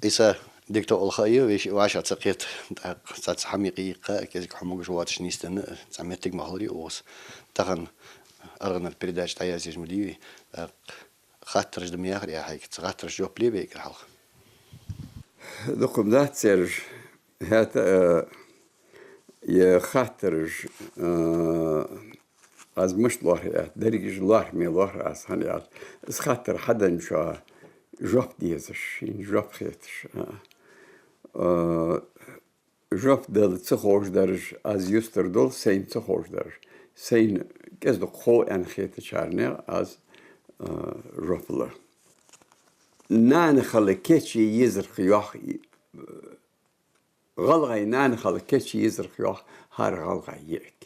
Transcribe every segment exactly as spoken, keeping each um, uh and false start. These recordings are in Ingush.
Са дика тохкал ха я, веший ваша ца кхет, тӀаккха цхьацца хӀама юкъе йийкха, кӀезига хьо могаш воацаш нийсденна, цхьа моттиг ма хиларий укхаза. Тахан аргӀанара передача дӀаязъеш ма дий вай, тӀаккха хаттараш да ма яхарий хьайга, цу хаттарашта жоп ле вай эггара хьалха. Дукха ма дац цераш. ХӀаьта, э, е хаттараш, э, аз мишта лоархӀ аьлча, дерригаш лоархӀаме лоархӀ аз, хӀана аьлча, из хаттар хьаденначоа жоп дезаш, шийна жоп хеташ, а. Э, жоп дала ца ховш дараш, аз юстара дола, сайна ца ховш дараш. Сайна кӀезига-дукха хов аьнна хетачарна аз, э, жоп лу. Нана хила кийчъе езар-кх, йоах, гӀалгӀай нана хила кийчъе езар-кх, йоах, хӀара гӀалгӀай йиӀиг.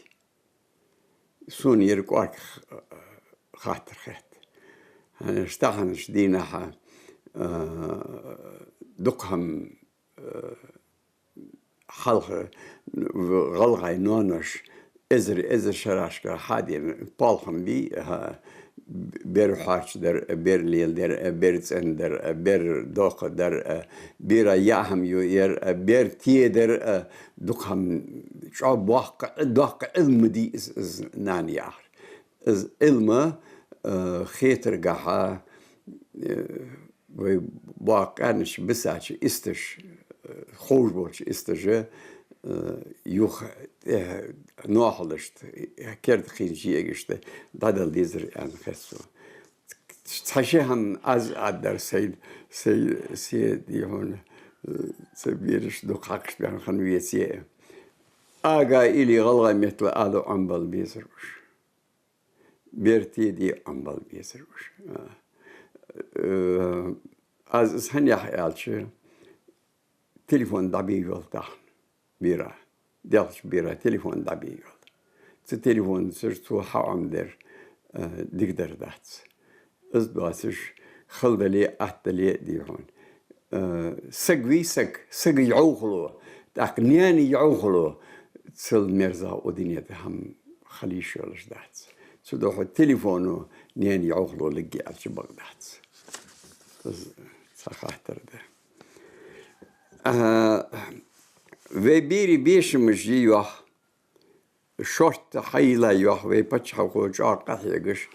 Сона ер кӀоарга х-, хаттар хет. ХӀана аьлча таханарча дийнахьа, а, дукха хӀама, а, хьалха гӀалгӀай ноаноша эзар, эзар шерашкара хьадена, палхам бий, а, бер хьоарчадар, бер леладар, бер цӀендар, бер доккхадар, бера яа хӀама яр, бер тедар, дукха хӀама, чӀоагӀа боккха, доккха Ӏилма дий из, из нана яхар. Из Ӏилма, э, хетаргахьа, э, вай боккха къаьнача бисача исташа, э, ховш болча исташа, э, юха, э, ноахалашта, керда кхийнача йиӀигашта дӀадала дезар аьнна хет сона. Цхьа ши хӀама аз а дар сай, сай, се, дий хьона, э, са бераш дукха хьакхашта баьнна хинна веце а. Ага или гӀалгӀай меттала ала Ӏомабала безар уж. Бер теде Ӏомабала безар уж. А, э, аз из хӀана яхар аьлча, телефон дӀабе йола тахан бера. Делхача бера телефон дӀабе йола. Цу телефонца цо хьаӀомадар, э, дикадар дац. Из доацаш, хала дале, атта дале, дий хьона. Э, саг вий саг, сага йӀовхало, тӀаккха наьна йӀовхало, цул мерза укх дунен тӀа хӀама хила йиш йолаш дац. Цудухьа телефоно наьна йӀовхало лургья аьлча бакъ дац. Из цхьа хаттар да. А, вай берий бешамаш я, йоах, шортта хьайийлай, йоах, вай паччахьалкхо чӀоагӀа къахьегаш,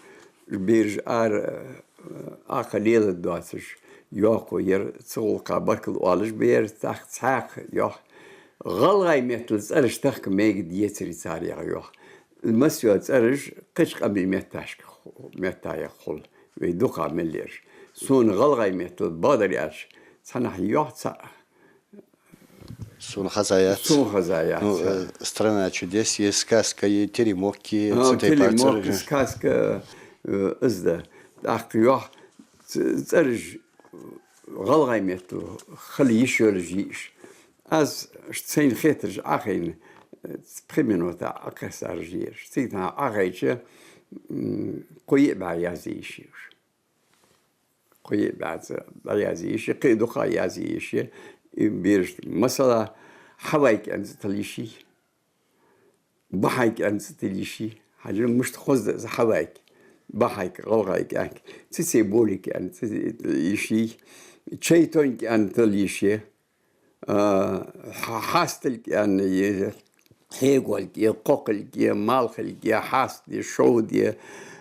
бераш ара, э, Ӏаха леладоацаш, йоакхо яр, цу гӀулакха баркал оалаш ба ер, тӀаккха цхьаькха, йоах, гӀалгӀай меттала цӀераш тахка мегаргдецарий цар, яхаш, йоах. Массайола цӀераш кхыча къамий метташка ху-, меттаех хул, вай дукха мел ераш. Сона гӀалгӀай меттала бакъдар аьлча, цхьаннахьа йоах цхьаъ. Сона хеза яц. Сона хеза яц. Ну, э, «Страна чудес» я, «Сказка» я, «Теремок» я, а, цу тайпара «Теремок», цӀераш. «Сказка», э, из да. ТӀаккха йоах, ц-, цӀераш гӀалгӀай меттала хила йиш йолаш я уж. Аз сайна хетараш Ӏохайна, э, пхи минута Ӏокхессараш я ераш. Цига тахан Ӏохайча, м, кхо-йиъ бӀаь язъе йиш я уж. Кхо-йиъ бӀаь цӀи дӀаязъе йиш я, кхы а дукха язъе йиш я, и берашта. Масала, «Хьавайк» аьнна цӀи тилла йиш я. «Бахьайк» аьнна цӀи тилла йиш я. Хьажал, мишта хоза да из «Хьавайк». «Бахьайк», «ГӀалгӀайк» аьнна. «Цицай Болик» аьнна цӀи тилла йиш я. «Чайтонк» аьнна тилла йиш я. А, хьа-, «Хьастилг» аьнна я, «Хьеголг» я, «Кхокхилг» я, «Малхилг» я, «Хьаст» я, «Шовда» я,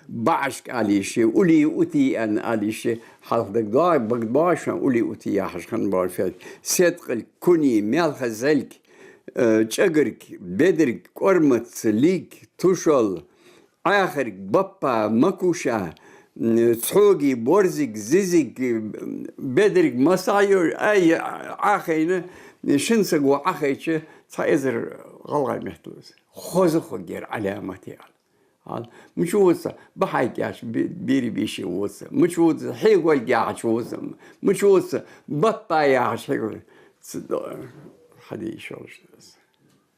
«БаӀашк» ала йиш я, «Ули-Ути» аьнна ала йиш я. Хьалха дагадоагӀий, бакъда боагӀий шоана «Ули-Ути» яхаш хинна бола ферд. «Седкъилг», «Куни», «Мелхазалг», э, «ЧӀагарг», «Бедарг», «КӀормац», «Лиг», «Тушал», «Ӏаьхарг», «Баппа», «Макуша», м, «Цхьоги», «Борзиг», «Зизиг», м, «Бедарг», «Масайор», ай, Ӏохайна, шин саго Ӏохайча, цхьа эзар гӀалгӀай меттала из. Хоза хургьяр Ӏаламате аьле. Ал, мича вода цо, «Бахьайк» яхача бе-, берий беши вода цо. Мича вода цо, «Хьеголг» яхача вода цо. Мича вода цо, «Баппа» яхача хьеголг. Ц-, до-, хьаде йиш йолаш да из.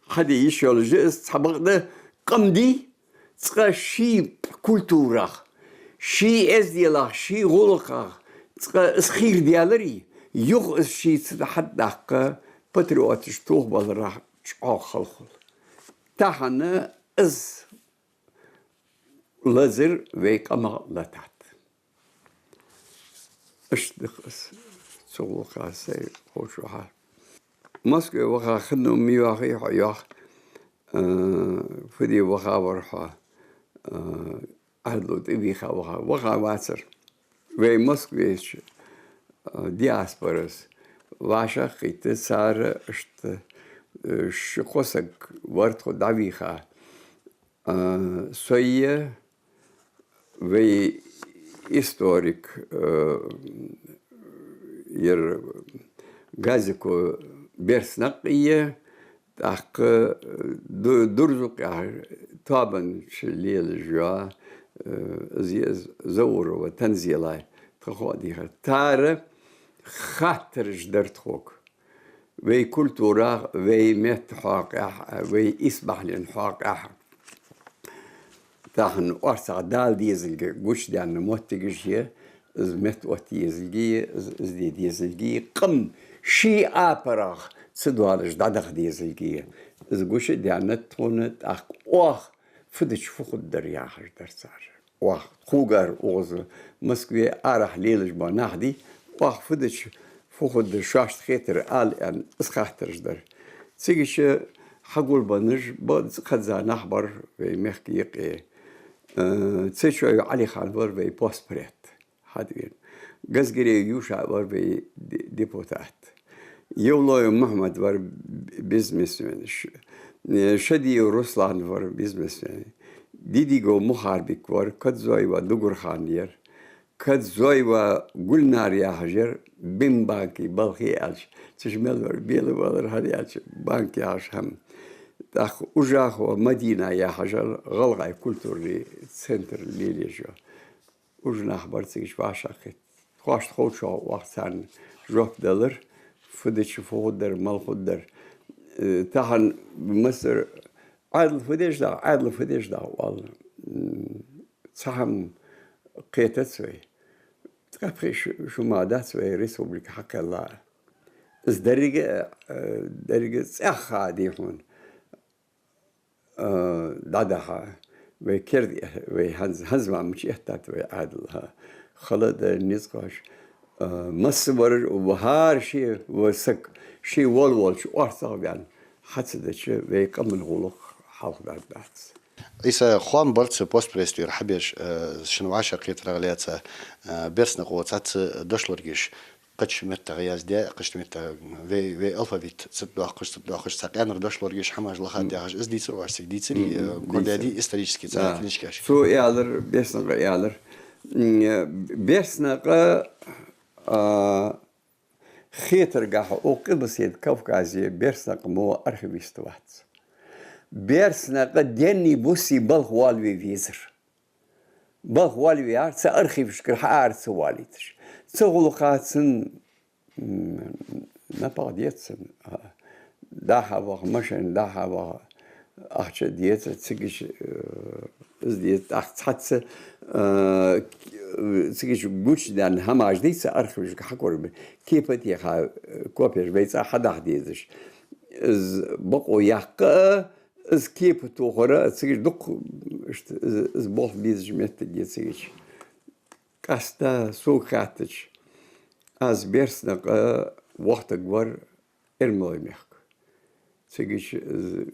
Хьаде йиш йолаш я из, цхьабакъда къам дий, цкъа ший культурах, ший эзделах, ший гӀулакхах цкъа из хийра даьларий, юха из шийца хьатӀадаккха патриоташ тохабаларах чӀоагӀа хала хул. Тахан из лазар вай къамах латат. Иштта да-кх из. Цу тӀагӀолла сай ховш ваха. Москве ваха хиннав ма йоахий хьо, йоах. Э, фу де ваха вар хьо? Э, Ӏаьдало тӀавийха ваха, ваха вацар. Вай Москве чу, э, диаспорас вӀашагӀкхийтта, цар иштта, э, ши-кхо саг вар тхо дӀавийха. Э, со е, вай историк, э, яр Газико Берснакъ е, тӀаккха, э, ду-, Дурзукъ яхаш тоабан чу лелаш йола, э, из е Заурова Танзилай, тха хо а дийхар. Тара хаттараш дар тхога. Вай культурах, вай метта хьакъехьа, вай исбахьален хьакъехьа. Тахан орцагӀа дала дезалга гучадаьнна моттигаш я, из метта отта езалга я, из, из де дезалга я, къам ший апарагӀа ца доалаш дӀадаха дезалга я. Из гучадаьннад тхона, тӀаккха оаха фу дича фу хургдар яхаш дар цар. Оаха, тхогара укхаза Москве арахьа лелаш бола нах дий, оаха фу дича фу хургдар шоашта хетар ала аьнна, из хаттараш дар. Цига чу хьагулбеннараш ба, цкъаза нах бар вай мехка юкъе. Э, Цечоев Ӏалихан вар вай постпред, хьадвен. Газгиреев Юша вар вай де-, депутат. Евлоев Мухьмад вар б-, бизнесмен. Ш-, э, Шадиев Руслан вар бизнесмен. Дидигов Мухарбик вар, Кадзоева Дугархана яр. Кадзоева Гульнара яхаш яр, бим банки балхе аьлча. Цу чу мел вар, бела валар хӀана аьлча, банк яхаш хӀама. ТӀаккха Ужахова Мадина яхаш яр, гӀалгӀай культурни центр лелаеш йола. Уж нах бар цига чу вӀашагӀкхийтта. Тхоашта ховчох оаха царна жоп далар, фу дича фу хургдар, мала хургдар. Э, тахан массара Ӏаьдал фу деш да, Ӏаьдал фу деш да оал. М, цхьа хӀама кхетац вай. Ткъаь пхи шу, шу мара дац вай республика хьакхелла. Из деррига, э, деррига цӀаьхха дий хьона. Э, дӀадаха, вай керда, вай хӀанз-, хӀанз ма мича эттад вай Ӏаьдал, хӀа. Хала да, низ кхоачаш. Э, масса вар, ва хӀара ший ва саг, ший волаволча орцагӀа ваьнна, хьа ца дича, вай къаман гӀулакх хьалхадаргдац. Ӏийса, хоам бар цу постпредстве хьабеш, э, шун вӀашагӀкхетарах лаьца, э, Берснакъо цхьацца дошлоргаш кхыча меттагӀа яздаь, кхыча меттагӀа вай, вай алфавит цадоаккхаш, цадоаккхаш, цхьа къаьнара дошлоргаш хӀамаш лаха, мгм, тӀехаш, из дийцар оаш цига, дийцарий, мгм, э, дийцар. Кхоъ даьдий исторически цхьа, да, книжкаш? Цо аьлар, Берснакъа аьлар, м, э, Берснакъа, а, хетаргахьа укх Къилбаседа Кавказе Берснакъа мо архивист вац. Берснакъа денний-бусий балха воалаве везар. Балха воалаве яр, цу архивашкара хьаара ца воалийташ. Цу гӀулакха цун, м, напагӀа деза цун, а, дӀа-хьа ваха, машен дӀа-хьа ваха, ахча деза, цига чу, э, из деза, тӀаккха цхьацца, э, цига чу гучадаьнна хӀамаш дий цу архивашка хьакорабе. Кепа а теха, э, копеш вай цӀагӀа хьадаха дезаш. Из бокъо яккха а, из кепа тохар а, цига чу дукха, иштта, из, из болх безаш моттиг я цига чу. Къаьстта сога хаьттача, аз Берснакъа вахийтаргвар Эрмалой мехка. Цига чу из,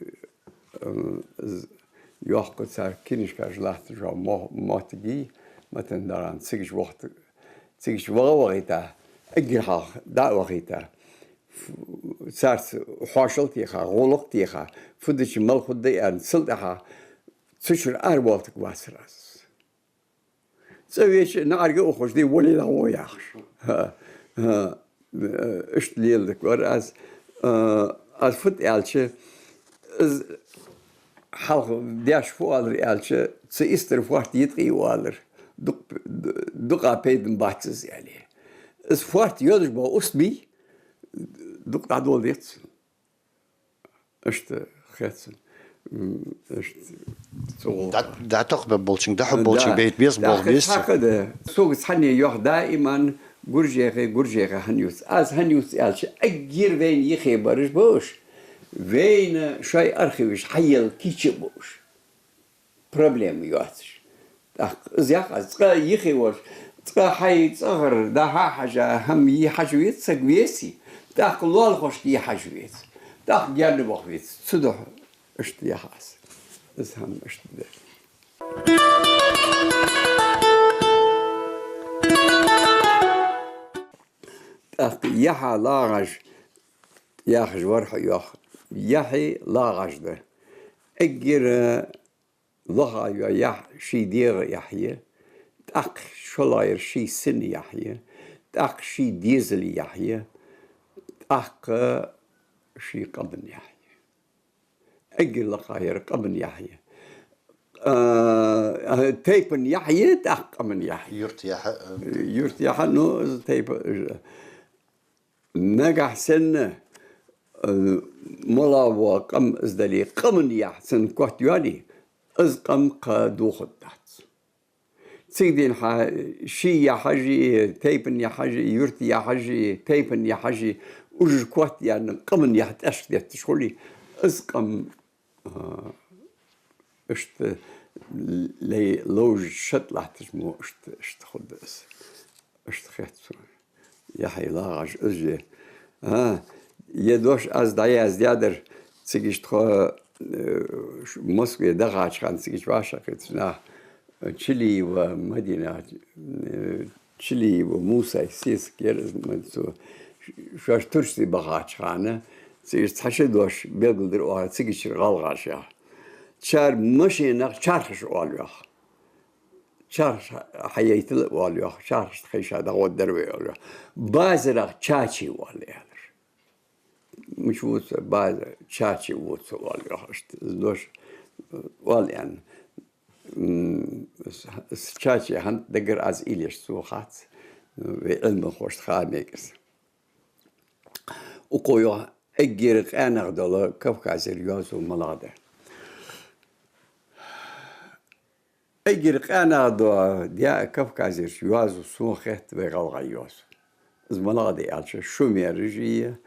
э, из йоккха цар книжкаш латташ йола мо-, моттиг я, матан даран цига чу вахийта-, цига чу ваха а вахийта, эггара хьалха дӀа а вахийта, ф-, царца хьоашал а теха, гӀулакх а теха, фу дича мала хургда аьнна, цул тӀехьа цу чура аравоалийтаргвацар аз. ЦӀавеча наӀарга а ухаш, дий, вале дӀагӀо яхаш. ХӀа, хӀа, э, иштта леладаь вар аз. Э, аз фуд аьлча, из хьалха даьша фу оалар аьлча, цу истара фоарта йиткъий оалар. Дукъ-, ду-, дукъа пайда бац из аьле. Из фоарта йодаш бола устмий дукъ дӀадоладац. Иштта хет сона. М, иштта цу гӀулакха. ДӀа-, дӀатохабе болчунга, дӀахьо болчунга, да, бейт беза, да, болх беза. Хьакъ да. Сога цхьанне йоах даиман: гуржех, гуржех хӀана ювц. Аз хӀана ювц аьлча, эггара вайна юхе бараш ба уж. Вайна шоай архиваш хьаелла кийча а ба уж. Проблема йоацаш. ТӀаккха из яхаш, цкъа юхе волаш, Цкъа хьай цӀагӀара дӀа-хьа хьажа хӀама е хьажа веза, саг веце, тӀаккха лоалахошта е хьажа веза, тӀаккха генна ваха веза. Цудухьа иштта яхаш. Из хӀама иштта да. ТӀаккха яхьа лагӀаш яхаш вар хьо йоах. Яхьи лагӀаш да. Эггара лоха йола яхь ший дегӀа яхь я, тӀаккха шоллагӀъяр ший сина яхь я, тӀаккха ший дезала яхь я, тӀаккха ший къаман яхь я. Эггара лакха яр къаман яхь я. А, тайпан яхь я, тӀаккха къаман яхь я. Юрта яхь, а, юрта яхь, ну, из тайпа, э, нагахь санна, э, моллагӀа вола къам из дале, къаман яхь цун котъяле, из къам кхы дохаргдац. Цига денз хьа ший яхьаш а, тайпан яхьаш а, юрта яхьаш а, тайпан яхьаш а, уж котъяьнна къаман яхь тӀехьашка детташ хуле, из къам, а, иштта ле-, ловш шад латташ мо иштта, иштта хургда из. Иштта хет сона. Яхьи лагӀаш из я. А, е дош аз дӀаяздаьдар, цига иштта тхо, э, ш-, Москве дахача хана цига иштта вӀашагӀкхийтта нах, э, Чилиева Мадина, э, Чилиева Мусай сесаг яр из ма цо, ш-, шоаш Турце бахача хана, цига иштта цхьа ши дош белгалдир оаха, цига чура гӀалгӀаша. Цар машенах чархаш оал йоах. Чархаш хьаяйтал оал йоах, чархашта хьийша дӀагӀоргдар вай оал йоах. Базарах чачи оал аьлар. Мича вувц база, чачи вувц оал йоах, иштта из дош оал аьнна. М, с-, с-, чачи хӀанз даггара аз уйла еш сона хац, вай Ӏилманхошта ха мегаш. Укхо йоах, эггара къаьнагӀа дола Кавказера йоазув малагӀа да. Эггара къаьнагӀа дола даь Кавказерча йоазув сона хет вай гӀалгӀай йоазув. Из малагӀа да аьлча, шумераш а,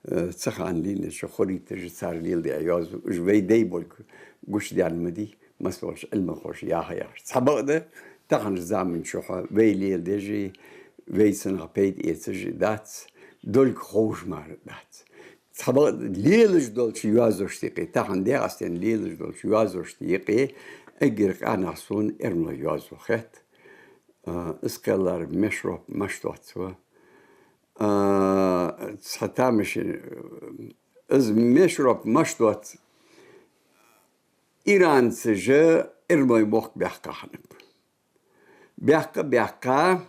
э, цу хана лийннача хурриташа цар леладаь йоазув, уж вай дай болга гучадаьнна ма дий, массаволча Ӏилманхоша яха яхаш. Цхьабакъда, таханарча заман чухь вай леладеш а, вай цунах пайда эцаш а дац, долга ховш мара дац. Цхьабакъда лелаш долча йоазошта юкъе, тахан ДегӀастенна лелаш долча йоазошта юкъе эггара къаьнагӀа сона Эрмалой йоазув хет. А, из кхеллар Мешроп Маштоц ва. А, цхьа тамашийна, из Мешроп Маштоц иранцаша Эрмалой мохк баьккха хиннаб. Баьккха, баьккха,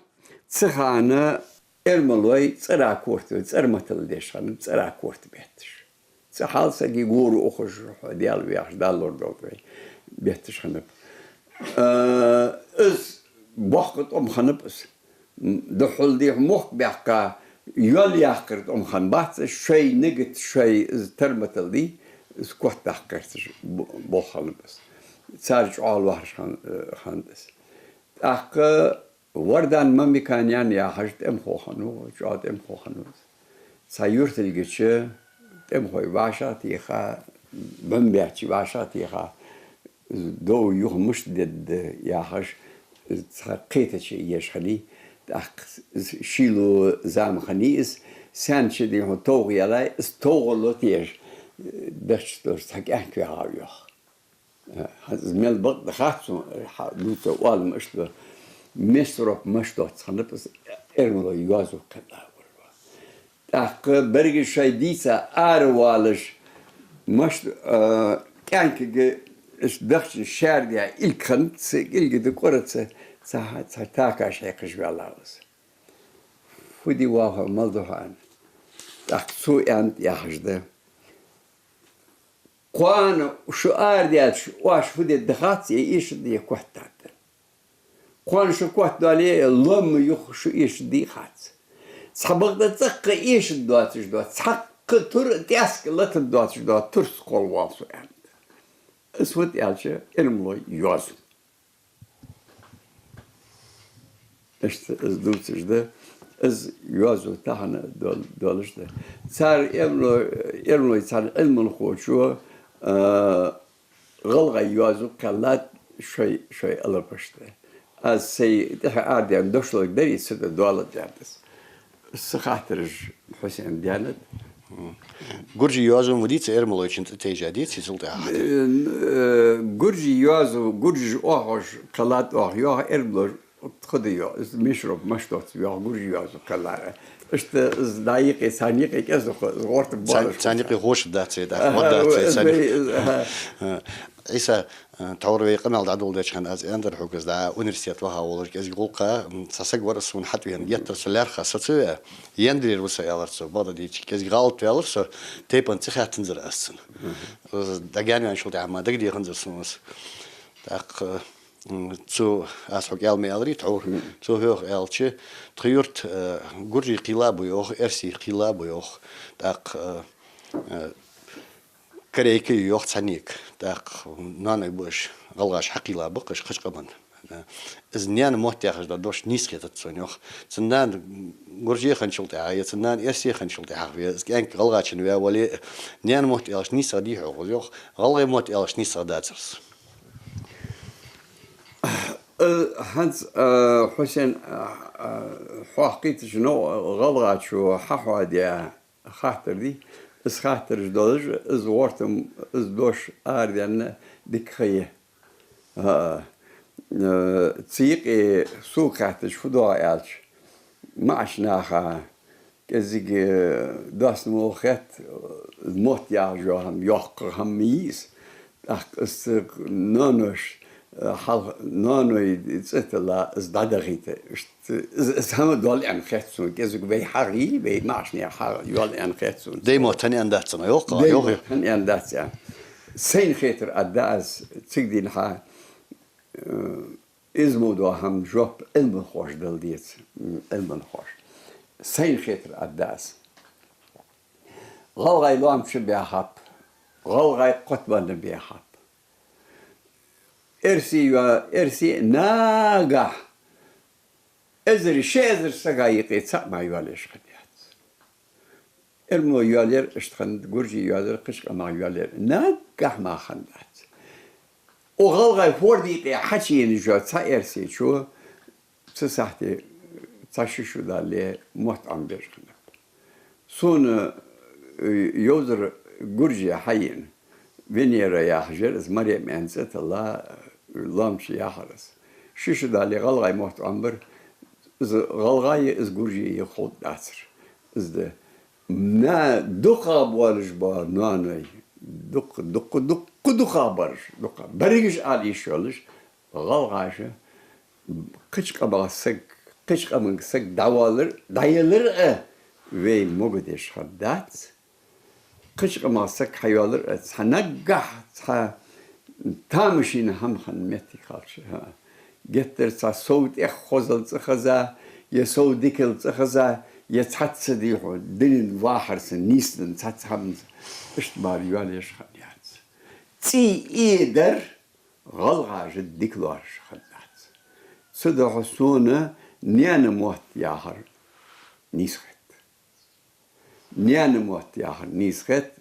цу хана Эрмалой цӀера корта, цӀера маттала деш хиннаб, цӀера корта бетташ. Цу хьалсаги гора ухаш, хьо Даьла вехаш, Дала лорадолда вай, бетташ хиннаб. Э, из боккха тӀом хиннаб из. Духхьал дехьа мохк баьккха, йоал яккхара тӀом хиннабац из, шоай нигат, шоай из тара маттала дий, из котдаккха гӀерташ бо-, болх хиннаб из. Цар чӀоагӀа лоархӀаш хин-, э, хиннад из. ТӀаккха Вардан Мамиканян яхаш тӀемахо хиннав, чӀоагӀа тӀемахо хиннав из. Цхьа юрталгача тӀемахой вӀашагӀтеха, бӀун баьча вӀашагӀтеха, дов юха мишта дергда яхаш, цхьа кхетаче еш хиннай, тӀаккха шийла зама хиннай из, сенна чу дий хьона товгӀа яьлай, из товгӀа ло теш, дахча долаш цхьа кӀаьнк ваьгӀав йоах. ХӀанз мел бакъда хац сона, хьа дувца оал ма иштта, Мешроп Маштоц хиннаб из, Эрмалой йоазув кхеллавар. ТӀаккха берригаш шоай дийца аравоалаш, Машт-, а, кӀаьнкага иштта дахчан шаьра даь илг хиннад, цу илга тӀа кӀураца цхьа, цхьа такаш хьекхаш ваьллав из. Фу де ва хьо, мала да хьо, аьнна. ТӀаккха цо аьннад яхаш да. Кхоана шу арадаьлча, оаш фу дергда хац, е эшаргда, е котдаргда. Кхоана шу котдоале, лоам юха шу эшаргдий хац. Цхьабакъда цӀаккха эшаргдоацаш дола, цхьаккха тур а тӀаьска латаргдоацаш дола турс кхолла воал со, аьннад. Из фуд аьлча, Эрмалой йоазув. Иштта из дувцаш да, из йоазув тахан дол-, долаш да. Цар Эрмалой, Эрмалой цхьан Ӏилманхочо, а, гӀалгӀай йоазув кхеллад шоай, шоай алапашта. Аз сай тӀехьа арадаьнна дошлаг дарий, цу тӀа доаладаьннад аз. Са хаттараш Хьусена даьннад. Гуржий йоазон ва дийца, эрмалойчун цӀи тайжа дийца, цул тӀехьа хьа. Э, э, гуржий йоазув, гуржаш оаха уж кхеллад оаха йоах, эрмалой тхо да йоах. Из Мишров Маштоц йоах, гуржий йоазув кхеллар. Иштта из дӀа юкъе, царна юкъе кӀезиг-кх, из гӀортам болаш. Царна юкъе ховш дац вай, да, ховш дац вай, царна юкъе. Ӏийса, э, тхьовра вай къамаьл дӀадоладеча хана аз аьннадар хьога, из дӀа университет ваха волаш кӀезига гӀулакха, м, цхьа саг вар сона хьатӀавена, геттара со лаьрхӀа, со ца веа, яндаре ва со, аьлар цо, бакъда дийцача, кӀезига гӀалат ва, аьлар со, тайпан цӀи хаьттанзар аз цунна. Из дӀагаьнаваьнначул тӀехьагӀа мара дагадеханзар сона из. ТӀаккха, м, цо, аз хьога аьла ма аьларий тхьовра, цо хьоьга аьлча, тха юрта, э, гуржий кхийла ба йоах, эрсий кхийла ба йоах, тӀаккха, э, э, корейка я йоах цхьаннега, тӀаккха ноаной ба уж, гӀалгӀаша хьакхийла ба-кх уж кхыча къаман. Из наьна мотт яхаш дола дош нийса хетац сона, йоах. Цун нана гурже хинначул тӀехьагӀа, е цун нана эрсе хинначул тӀехьагӀа ве, из кӀаьнк гӀалгӀачун ваь вале, наьна мотт аьлча нийсагӀа дий хьогӀ из, йоах, гӀалгӀай мотт аьлча нийсагӀа дацар из. Э, хӀанз, э, Хьусен, э, э, хьох кхийтача, ну, гӀалгӀачо хьахьоадаь хаттар дий, из хаттараш долаш, из гӀортам, из дош арадаьнна дика ха я. А, э, цу юкъе сога хаьттача фу доагӀа аьлча, маӀача наха кӀезига, э, доастама хет, э, мотт яхаш йола хӀама йоккха хӀама ма йий из. ТӀаккха из ноаноша, э, хьалха ноаной цӀи тилла из дӀадахийта. Иштта из, из хӀама дола аьнна хет сона, кӀезига вай хьагӀий, вай маӀача наьха хьагӀ йола аьнна хет сона. Даьй мотт хӀана аьнна дац цунах, йоах, даьй мотт хӀана аьнна дац аьнна. Сайна хетар аргда аз цига дийнахьа, э, из мо дола хӀама жоп Ӏилманхоша дала деза, м, Ӏилманхоша. Сайна хетар аргда аз. ГӀалгӀай лоам чу баьхаб, гӀалгӀай кхоттабенна баьхаб. Эрсий йо-, эрсий нагахь эзар, ши эзар сага юкъе цхьаъ мара йоалаеш хиннаяц. Эрмалой йоалаяьр, иштта хиннад, гуржий йоалаяьр, кхыча къамах йоалаяьр. Нагахь мара хиннадац. Укх гӀалгӀай хӀорда юкъе хьачуенаш йола цхьа эрсечо цу сахьте цхьа ши шу дале мотт Ӏомабеш хиннаб. Сона, э, йовзар гурже хьаена, Венера яхаш яр из, Марем аьнна цӀи тилла, э, лоам чу яхар из. Ши шу дале гӀалгӀай мотт Ӏомабар, из гӀалгӀа я, из гурже я ховргдацар. Из да. На дукхагӀа болаш бола ноаной, дукха, дукха, дукха, дукхагӀа бараш, дукха. Берригаш ала йиш йолаш, гӀалгӀаша, кхыча къамах саг, кхыча къаман саг дӀавалар, дӀаялар а вай могадеш хиннадац. Кхыча къамах саг хьайоалар а цхьа наггахь, цхьа тамашийна хӀама хинна моттиг хилча, хӀа. Геттара цхьа сов тӀех хозал цӀи хеза, е сов дикал цӀи хеза, е цхьацца дий хьона, динан вахарца, нийсденна цхьацца хӀаманца, иштта мара йоалаеш хиннаяц. ЦӀий эдар гӀалгӀаша дика лоархӀаш хиннадац. Цудухьа сона наьна мотт яхар нийса хет. Наьна мотт яхар нийса хет,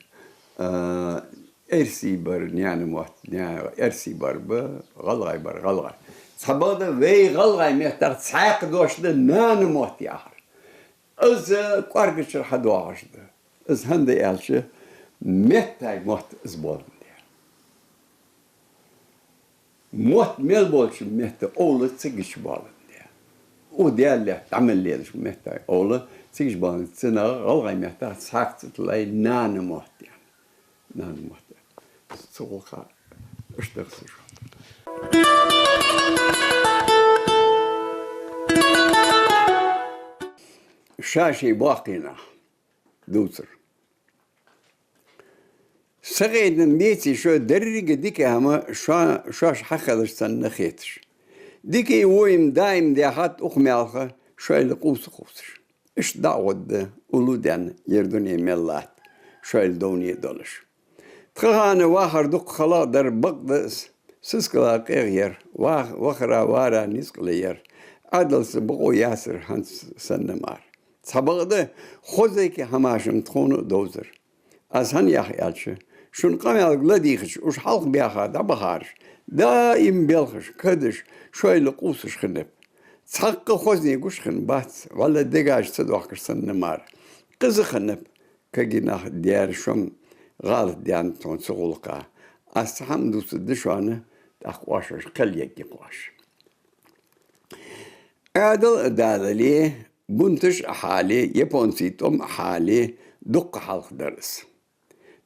а, эрсий бар наьна мотт, наь-, эрсий бар ба, гӀалгӀай бар гӀалгӀай. Цхьабакъда вай гӀалгӀай меттах цхьаькха дош да наьна мотт яхар. Из кӀоаргачура хьадоагӀаш да. Из хӀана да аьлча, меттай мотт из боландаь. Мотт мел болча метта овла цигача боландаь. Укх Даьла лаьтта дӀа мел лелача метта овла цигача боландаь. Цунах гӀалгӀай меттах цхьаькха цӀи тиллай наьна мотт аьнна. Наьна мотт аьнна. Цу гӀулакха иштта да са жоп. Ша ший боккхий нах дувцар. Сакъердам беций шо, деррига дика хӀама шо-, шоаш хьахилча санна хеташ. Дикий воим даим даьхад укх маьлха шоайла къувса кхувсаш. Иштта дӀа а гӀоргда, уллув даьнна, ер дуне мел латт шоайла довне долаш. Тха хана вахар дукха халагӀа дар, бакъда из сискала къегӀа яр, вах-, вахара вара ницкъала яр, Ӏаьдалца бокъо яцар хӀанз санна мара. Цхьабакъда хоза-кхы хӀамаш-м тхона а довзар. Аз хӀана йоах аьлча, шун къамаьлга ладийгӀача, уж хьалха баьха дӀабахараш, Даим белхаш, кадаш, шоайла къувсаш хиннаб. Цхьаккха хозне гуш хиннабац, вӀалла дегаш ца доахкаш санна мара. Къиза хиннаб кагий нах, дера шоам гӀалат даьннад тхона цу гӀулакха. Аз цхьа хӀама дувцаргда шоана, тӀаккха оаш кхел ергья-кх оаш. Ӏаьдал а далале, бунташ а хьале, японций тӀом а хьале, дукха хьалха дар из.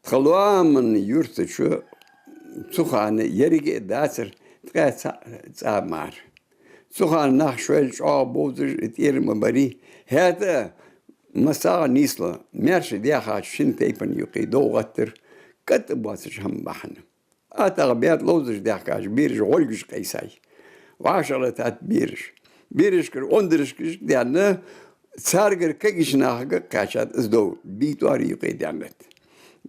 Тха лоаман юрта чу цу хана еррига а дацар ткъаь цхьа цӀа мара. Цу хана нах шоайла чӀоагӀа бовзаш а, тӀера ма барий, хӀаьта а массагӀа нийслу, маьрша даьхача шин тайпан юкъе дов гӀаттар, кӀатӀа боацаш хӀама бахьан. АтагӀа баьд ловзаш даьхкача бераш гӀоргаш къийсай. ВӀашагӀлататт бераш. Берашкара ондарашкашка даьнна, царгара кагийча нахага кхаьчад из дов, бий тӀоара юкъе даьннад.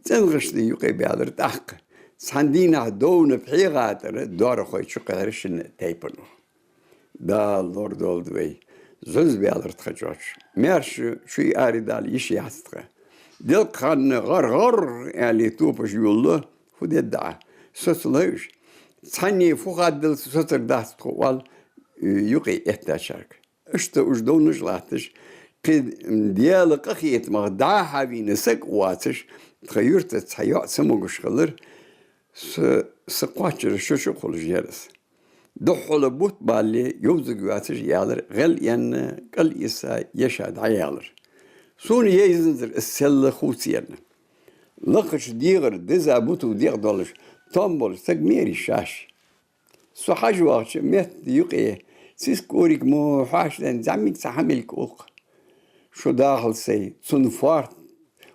ЦӀенгӀашта юкъе баьлар тӀаккха. Цхьан дийнахьа довна пхьегӀа тӀара доарахой чукхаьхьар шин тайпано. Дала лорадолда вай. Зуза баьлар тха чӀоагӀа. Маьрша чуй арадала йиш яц тха. Делкъа хана гӀар-гӀар аьле топаш йолалу, фу дергда Ӏа? Соцалой уж. Цхьанне фу хаддалца соцар дац тхо, оал юкъе эттачарга. Иштта уж довнаш латташ, кхы Даьла къахетамах дӀа-хьа вийна саг а воацаш, тха юрта цхьа йоӀ ца могаш хилар, са, са кхоачара шо чу а хулаш яр из. Духхьал бутт балале, йовзаргйоацаш ялар, гӀел а енна, кӀал а ийса, еша дӀаяьлар. Сона яйзанзар из селла хувцаенна. Лакхача дегӀара деза буту дегӀ долаш, том болаш саг ма ярий шоаш. Со хьажа вахача метта юкъе цискориг мо хьоашалгӀа зӀамига цхьа хӀама мелкӀа улкх. Шу дахал сай, цун фоарт-,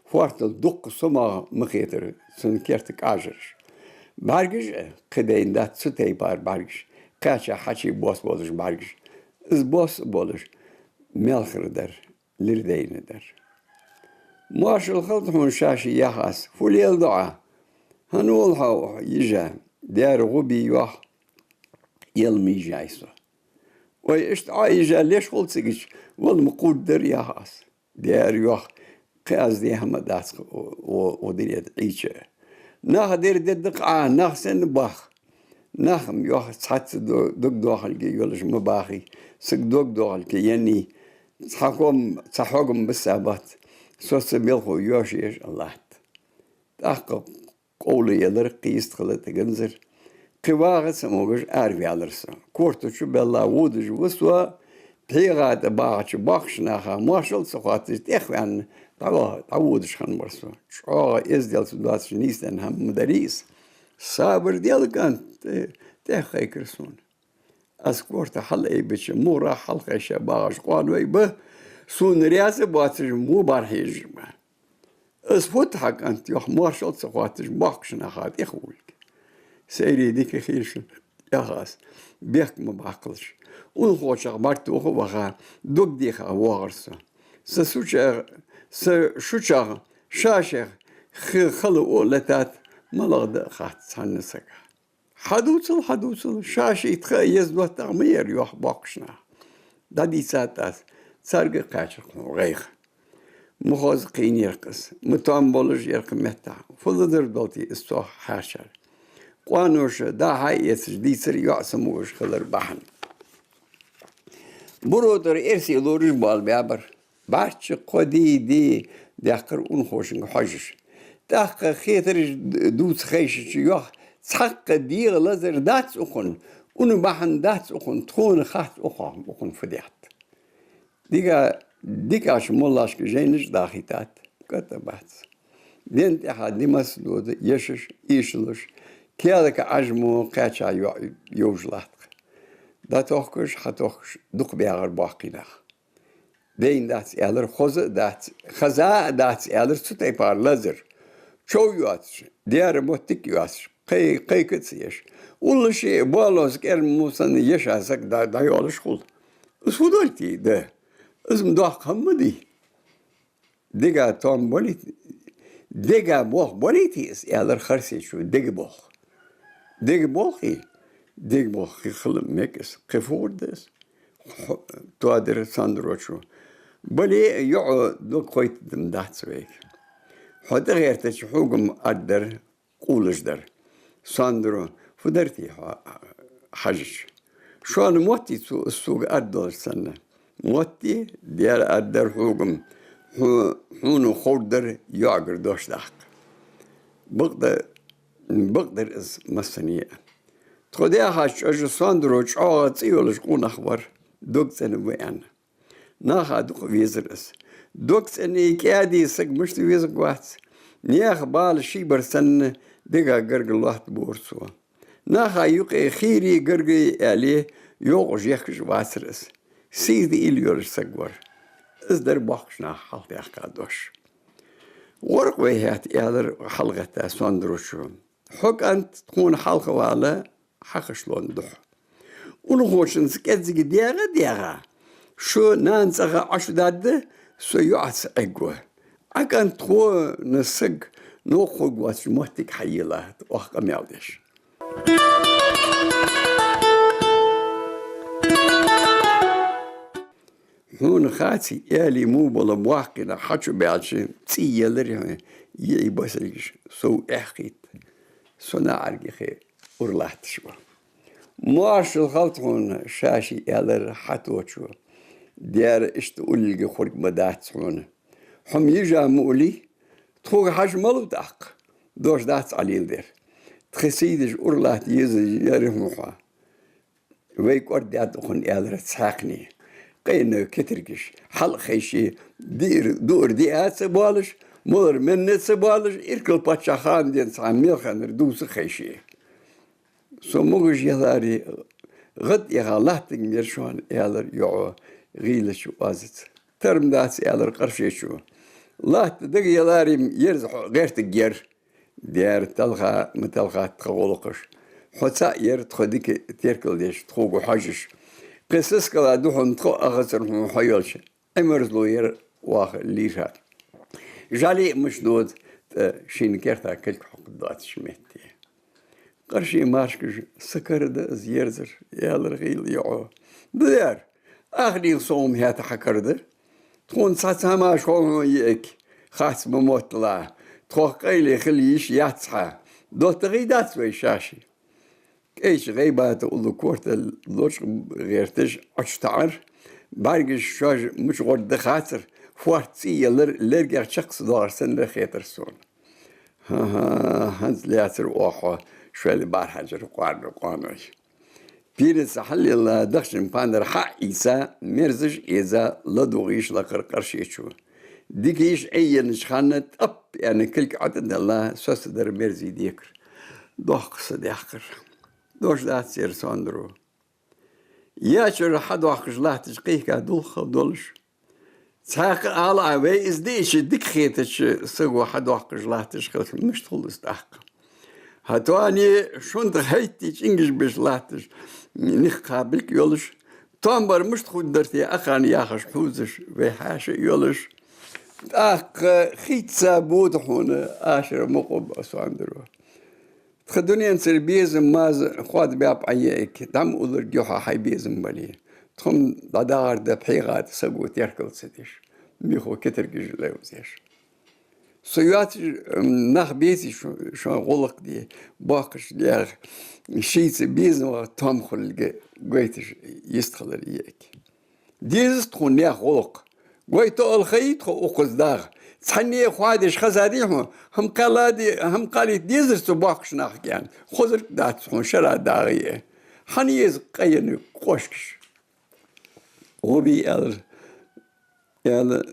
фоартал дукха сомагӀа ма хетар, цун керта кӀажараш. БӀаргаш а кхыдайна дац цу тайпара бӀаргаш, кхаьча хьачий бос болаш бӀаргаш. Из бос а болаш, маьлхара дар, лира дайна дар. Моаршал хилда хьона, Шаша, йоах аз, фу леладу Ӏа? ХӀана воал хьо йижа? Дера гӀо бий, йоах, ел ма йижай со. Вай, иштта Ӏа йижа леш хул цигача, вала ма кхувргдар, йоах аз. Дера, йоах, кхы аз де хӀама дац-кх, о, о, о деррига Ӏийча. Нах дер дедда-кх Ӏа, нах санна бах. Нах-м, йоах, цхьацца ду-, дог доахалга йолаш ма бахий, саг дог доахалга еннай, цхьа хӀама, цхьа хьогам бисса бац, соца белхо йоаш еш а латт. ТӀаккха къовла елар, кхы йистхила тӀаганзар. Кхы вагӀа ца могаш араваьлар со. Корта чу белла водаш ва со, пхьегӀа тӀа багӀача боккхача наха моаршал ца хоатташ, тӀехваьнна, дӀа-, дӀаводаш хинна вар со. ЧӀоагӀа эзделца доацаш нийсденна хӀама ма дарий из. Сабар де, кӀант, тӀе-, тӀехкхайкар сона. Аз корта хьалъайбича, мугӀара хьалкхайша багӀаш къоаной ба, сона раьза боацаш во бар хьежаш ба. Из фуд хьа, кӀант, йоах, моаршал ца хоатташ боккхача наха тӀехвувлга? Сайре дика хийла шун, йоах аз, бехк ма баккхалаш. Унахочох бӀаргтоха а ваха, дог деха воагӀар со. Са шуча-, са шучох, Шашех хи-, хала о латат, малагӀа да а хац цхьанне сага. Хьадувцал, хьадувцал, Шаший тха еза доттагӀа ма яр, йоах боккхача наха. ДӀадийцад аз, царга а кхаьчар-кх хьона гӀайгӀа. Ма хоза кхийнар-кх из, ма том болаш яр-кх меттахь, фу лазар долтий из цох хьаьрчар. Къоаноша дӀа-хьа эцаш дийцар йоӀ ца могаш хилар бахьан. Буро тӀара эрсий лораш боалабаьбар. БӀарчча кхо ди-ди даьккхар унахошка хьожаш. ТӀаккха хетараш д-, дувца хайшача йоах: «Цхьаккха дегӀа лазар дац укхун, ун бахьан дац укхун, тхона хац укхо-, укхун фу даьд». Дика, дикача моллашка жайнаш а дахийтад, кӀатӀа бац. Ден тӀехьа ди масса дода, ешаш, ийшалаш, каьлага Ӏажмо кхаьча йоӀ йовжа латт-кх. ДӀатохкаш, хьатохкаш, дукха баьгӀар боккхий нах. Дайна дац аьлар, хоза а дац, хоза а дац аьлар цу тайпара лазар. Чов йоацаш, дера моттиг а йоацаш, кхай-, кхайка а ца еш. Уллаш а, болоз кӀерам мо санна, еша саг дӀа-, дӀайоалаш хул. Из фу долтий да? Из-м доккха хӀама ма дий. Дега том болий, дега болх болий те из, аьлар Харсечо, дега болх. Дега болхий? Дега болх хи-, хила мег из, кхы фу хургда из? Хьо-, тоадир Сандрочо. Бале а, йоӀо дог хойтта ма дац вайга. Хьо тӀагӀертача хьога-м аргдар, къулаш дар. Сандро, Подарти хьо хьажача. Шоана моттий цо из сога аргдолаш санна? Моттий, дера аргдар хьога-м, хьо-, хьона ховр дар йоӀагара дош даккха. Бакъда-, бакъдар из массане а. Тхо даьхача чӀожа Сондаро чӀоагӀа цӀи йолаш къонах вар, дог цӀена ва аьнна. Наха дукха везар из. Дог цӀена, кӀаьда саг мишта везаргвац? Наьха бала ший бар санна, дега гаргара лоаттабора цо. Наха юкъе хийра, гаргара аьле, йоакъаш ехкаш вацар из. Сийза, уйла йолаш саг вар. Из дар боккхача наха хьалхадаьккха дош. ГӀоргва вай хӀаьта, аьлар хьалгӀетта Сондарочо. Хьо, кӀант, тхона хьалха вала, хьахошлон духьа. Унахочунца кӀеззига дегӀа а дегӀа, шо нана цӀагӀа Ӏочудадда, со йоӀаца Ӏергва. Ӏа, кӀант, тхона саг новкъа хургвоацача моттиге хьайийлахь, оаха къамаьл деш. Хьона хаций, аьлий мо бола боккхийна хьачубаьлча, цӀий елар хьона, йиӀий басилгаш сов эхь хийтта. Со наӀарга яхе ура латташ ва. Моаршал хилда хьона, Шаший, аьлар хьатохачо. Дера иштта уллилга хург ма дац хьона. Хьо-м йижа ма уллий, тхога хьажа малув тӀаккха? Дош дац Ӏа леладер. Тха сий деш ура латта езаш яр хьона хьо. Вай кӀордадаьд укхун, аьлар цхьаькхане. Къайна кетаргаш хьалха хайше, диъар, дуар диа а ца боалаш, молар менна а ца боалаш, иркал паччахьа хана денз цхьа мел хиннар дувца хайше. Со могаш яларе, гӀад яха латтаргьяр шоана, аьлар йоӀо гӀийлача оазаца. Тара-м дац, аьлар Къаршечо. Латта дага яларе-м ерза хьо гӀертаргьяр. Дера талха ма талхац тха гӀулакхаш. Хьо цаӀ яр тхо дика теркалдеш, тхога хьожаш. Кхы сискала да хьона тхо а ахацар хьона хьо йолча. Ӏимерзло яр оаха лийрхӀа. ЖӀали а мича дода, тӀа шийна керта кулг хьокхаргдоацача метте. Къарший маршкаш: «Са кара да из ерзар», — аьлар гӀийла йоӀо. «Да дера, ахнийх сов-м хӀаьта хьа кара да. Тхона цхьацца хӀамаш хов хьона йиӀиг, харц ма мотталахь, тхох къайле хила йиш яц хьа. ДоттагӀий дац вай, Шаший?» КӀайча ГӀайбата улла корта лочкъа гӀерташ ӀочутаӀар, бӀаргаш шоаш мича гӀоргда хацар, фоарт цӀий елар, лергех чакх ца доагӀар санна хетар сона. «ХӀа-хӀа, хӀанз лаьцар оаха хьо, шоайла бархӀажара къоаргара къоаной». Пирица хьалъелла дахчан пандар хьаийца, мерзаш а эца, ладувгӀа йиш лакхар Къаршечо. Дика йиш Ӏе енача хана тӀап аьнна кулг ӀотӀаделла, соцадар мерзий декхар. Доккха са даьккхар. Дош дац, аьлар Сондаро. Яьчар хьадоаккхаш латтача кхайка дулх хала долаш. Цхьаькха а ала Ӏа, вай из диъача дика хетача саго хьадоаккхаш латташ хилча, мишта хул из тӀаккха? ХӀаьта а шун тӀа хӀаьттий чӀингаш беш латташ, нах кхабилг йолаш, тоам бар мишта хургдар те акхарна яхаш хьувзаш вай хьаьша а йолаш. ТӀаккха хийца бода хьона ашара мукъа, аьлар Сондаро. Тха дуненцара безам-маз хоадабаьб Ӏа, йиӀиг, дӀа ма улларгья хьо хьай безам бале. Тхо-м дӀадахар да пхьегӀа тӀа саго теркал ца деш, михо кетаргаш левзаш. Со йоацаш, м, нах беций шо-, шоана гӀулакх де, боккхача наьха шийца безамах тоам хулилга гойташ йистхилар йиӀиг. Дезац тхона наьха гӀулакх. Гой тоъал хайий тхо укхаза дагӀа? Цхьанне а хоадеш хезадий хьона? ХӀама кхалла де-, хӀама кхалийта дезар цу боккхача нахага аьнна? Хозарг дац хьона шера дагӀа а. ХӀана еза къайна къошкаш? ГӀо бий, аьлар, аьла,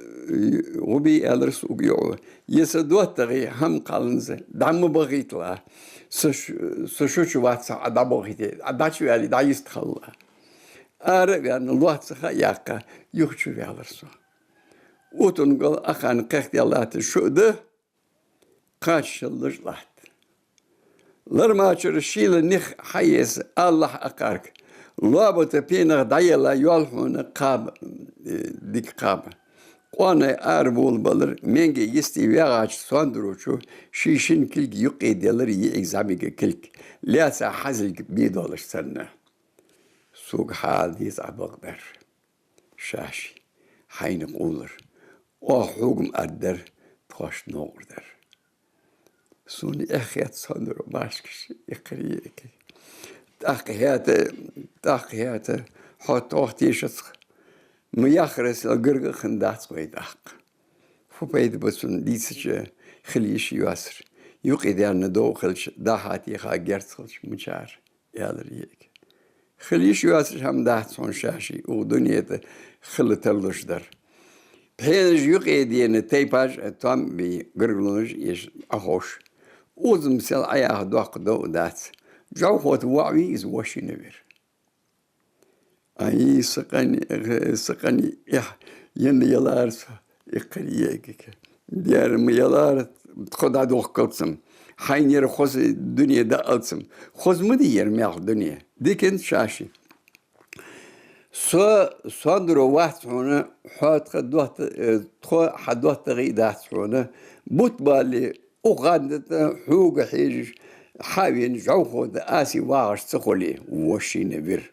гӀо бий, аьлар сога йоӀо. Е са доттагӀий хӀама кхалланза дӀа ма бахийталахь. Са ш-, са шу чу вац Ӏа дӀабахийте, Ӏа дӀачуваьле дӀайистхилалахь. Ара а ваьнна, лоацца ха а яьккха, юха чуваьлар со. Оттан гӀолла акхарна кхехкадаь латташ шу а да, кхача шеллаш латт. Лармачара шийла нах хьаэца алалахь акхарга. Лоабата пенах дӀаелла йоал хьона кхаба, э, дика кхаба. Къоаной арабовлабалар маьнге йисте ваьгӀача Сондарочо ший шин кулг юкъе делар йиӀиг зӀамига кулг, лаьца хьазилг бе долаш санна. Сога хьаала деза Ӏа бакъдар, Шаший, хьайна къовлар. Оаха хьога-м аргдар, тхоашта новкъа дар. Сона эхь хет, Сондаро, маршкаш йикхар йиӀиг. ТӀаккха хӀаьта, тӀаккха хӀаьта, хьо тох тешац-кх. Ма яхарал гарга а хиннадац-кх вай тӀаккха. Фу пайда ба цунна дийцача, хила йиш йоацар. Юкъе даьнна дов хилча, дӀа-хьа теха герз хилча, мичара, аьлар йиӀига. Хила йиш йоацаш хӀама дац хьона шаьший, укх дунен тӀа хила тарлуш дар. Пхьенаш юкъе дена тайпаш а, тоам бе гаргалонаш а еш Ӏоховш. Укхаза-м сел Ӏаяха доккха дов а дац. ЖӀовхо тӀа воӀ вий из вошийна вир. Ай, са къини, са къини, эхь, енна ялара со, иккхар йиӀигага. Дера ма ялара, тхо дӀадохкалца-м. Хьайна ер хоза дуне даалца-м. Хоза ма дий ер маьлха дуне. Диканца шаьший. Со, Сондро, вац хьона, хьо тха дотта-, э, тхо хьа доттагӀий дац хьона. Бутт бале, укх гӀанда тӀа хьога хьежаш, хьавена жӀовхо тӀа Аси вагӀаш ца хуле, вошийна вир.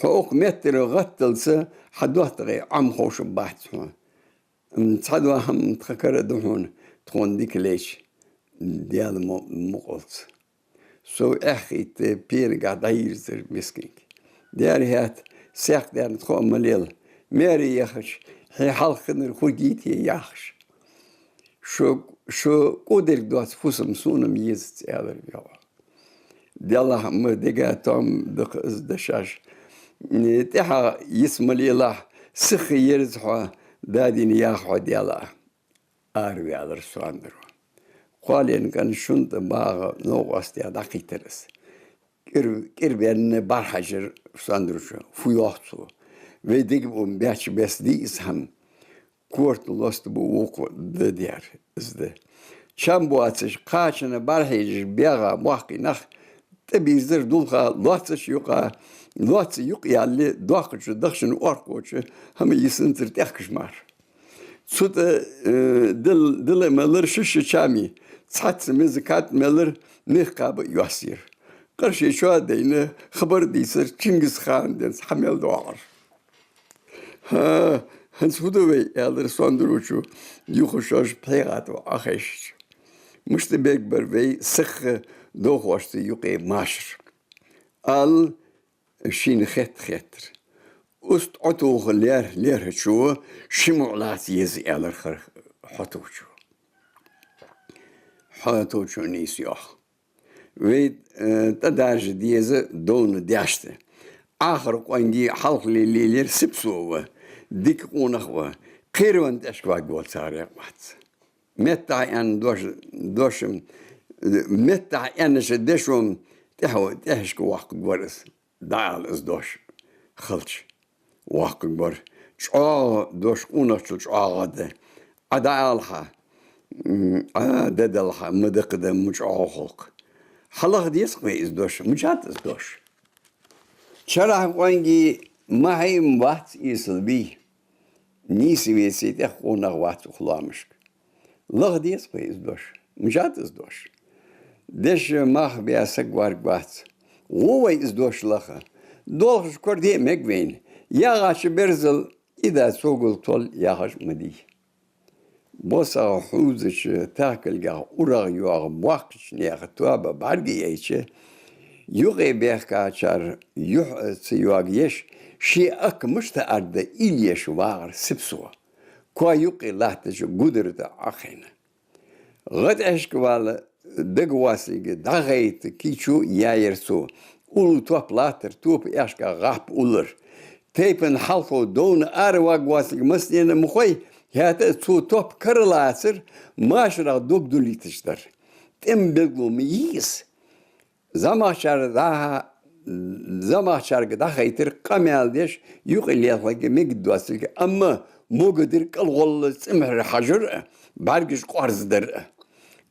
Хьо укх меттера гӀатталца хьа доттагӀий Ӏомаховшаргбац хьона. М, цхьадола хӀама тха кара да хьона, тхона дика лайча, Даьла му-, мукъалца. Со эхь хийтта пенагахьа дӀайийрзар мискинга. Дера хӀаьта, сехк даьнна тхо а ма лела. Маьре яхача, хье хьалха хиннар хургйий-те яхаш. Шо, шо кӀудерг доаца фусам сона-м езац, аьлар йоӀо. Деллахь, ма дега тоам да-кх из дешаш. ТӀехьа йиц ма лелахь, сиха ерза хьо, дадийна яха хьо, Даьла. Араваьлар Сондро. Кхоаленна кӀант шун тӀа багӀа новкъостех дӀакхийттар из. КӀир-, кӀирбенна бӀарахьежар Сондрочо. Фу йоах цо? Вай дегабуам баьча беса дий из хӀама? Корта лостабу вокхо да дера, из да. Чам боацаш, кхачана бӀарахьежаш бегӀа боккхий нах тӀабийрзар дулха, лоацаш юкъа, лоаца юкъ ялле, доккхача дахчан орхкоча хӀама йисанзар тӀехкаш мара. Цу тӀа, э, дил-, дила мелар шишша чами, цхьацца меза кад мелар, мехкаба йоссийра. Къаршечо а дайна, хабар дийцар Чингисхана денз хьа мел доагӀар. «ХӀа, хӀанз фу ду вай?» — аьлар Сондрочо, юха шоаш пхьегӀа тӀа Ӏохайшача. Мишта бергбар вай сиха довхошца юкъе машар? Ала шийна хетта хеттар. Уст Ӏотоха лер-, лерхӀачо ши муӀ лаца еза, аьлар хар-, хьотовчо. Хьотовчо нийса йоах. Вай, э, тӀадаржа деза довна даьшта. Ӏахар къонгий хьалхале лелаяр Сипсо ва, дика къонах ва, кхеравенна тӀехьашка варгвола царех вац. Меттахьа аьнна дош, дош-м, меттахьа аьннача дешо-м тӀехьа-, тӀехьашка воаккхаргвар из. ДӀаала из дош хилча, воаккхаргвар. ЧӀоагӀа дош къонахчул чӀоагӀа да. Ӏа дӀаала хьа, м, Ӏа дӀадала хьа, ма дакха да, ма чӀоагӀа хул-кх. Хьалаха деза-кх вай из дош, мичад из дош? Чарахьа къонгий ма хьай-м вац эсала бий. Нийса веце тӀех къонах вац укх лоамашка. Лаха деза-кх вай из дош. Мичад из дош? Деша мах баь саг варгвац. ГӀо вай из дош лаха. Долхаш кораде а мег вайна. ЯгӀача берзал и да цогал тол яхаш ма дий. БосагӀа хьувзача тахкалгахьа урагӀ йоагӀа боккхача наьха тоаба бӀаргаяйча, юкъе баьхкачар юхь ца йоагаеш, ший акка мишта аргда уйла еш вагӀар Сипсо. Коа юкъе латтача гудар тӀа Ӏохайна. ГӀа тӀехьашка вала дагавоацилга дӀагӀайта кийчо яьяр цо. Уллув топ латтар, топа аьшка гӀап уллар. Тайпан хьалхо довна араваргвоацилга массанена ма хой, хӀаьта а цо топ кара лацар машарах дог дулийташ дар. ТӀема белгало ма йий из. ЗӀамагӀчар дӀа-, зӀамагӀчарга дӀахайтар къамаьл деш, юкъе лелхалга мегаргдоацилга, амма могадир кӀалгӀолла цӀимхьара хьажар а, бӀаргаш къоарзадар а.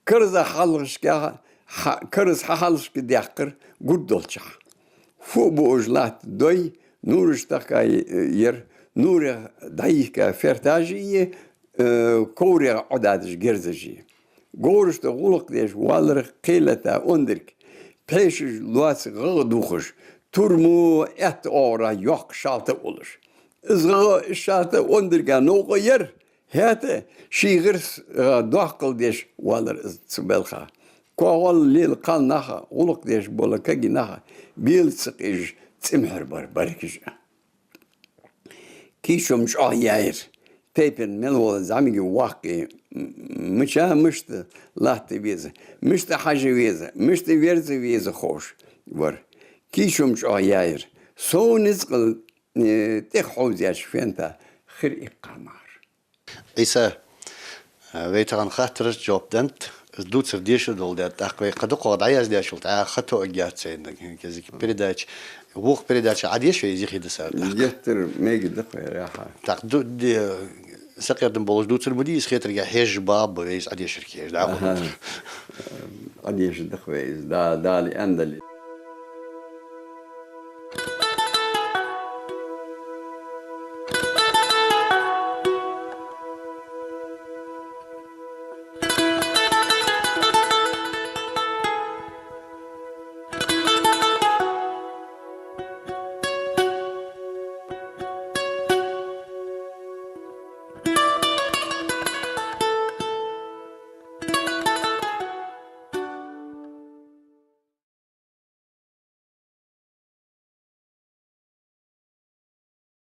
Карза хьалхашка, хьа-, карза хьалхашка даьккхар гургдолчахьа. Фу а буаш латта дой, нураш тахка яр, нурех дӀайихка фертажи, э, коврех Ӏодадаш герзажи. Говрашта гӀулакх деш валар кхелата ондарг. Пхьешаш лоаца гӀагӀа дувхаш, турмо аьтта оагӀорахьа йоккха шалта а уллаш. Из гӀагӀа, из шалта ондарга новкъа яр, хӀаьта а ший гӀирс, а, доккхал деш валар из цу балха. КогӀолла лела кхалнаха, гӀулакх деш бола кагий наха, бела ца къежаш, цӀимхьара бар баркаш. Кийчо-м чӀоагӀа яьяр, тайпан мел вола зӀамига воккха, м-, мича мишта латта веза, мишта хьажа веза, мишта верза веза ховш вар. Кийчо-м чӀоагӀа яьяр, сов ницкъала, э, тӀех хьовзаеш фента хир иккхар мара. Ӏийса, вай тахан хаттарашта жоп деннад, дувцар дешар дола даьд, тӀаккха вай кхы дукхагӀа дӀаяздеш йолча тӀа хатоагӀа яц цайна, кӀезига передача, вокх передача Ӏодеша вай из хи даса. Геттара мегаргда-кх вай яха. ТӀаккха ду-, де-, сакъердам болаш дувцар ма дий из, хетаргахьа хьежаш ба, ба вай из Ӏодешар хьежаш, дӀахо. Аха. Ӏодешаргда-кх вай из, да, Дала аьннадале.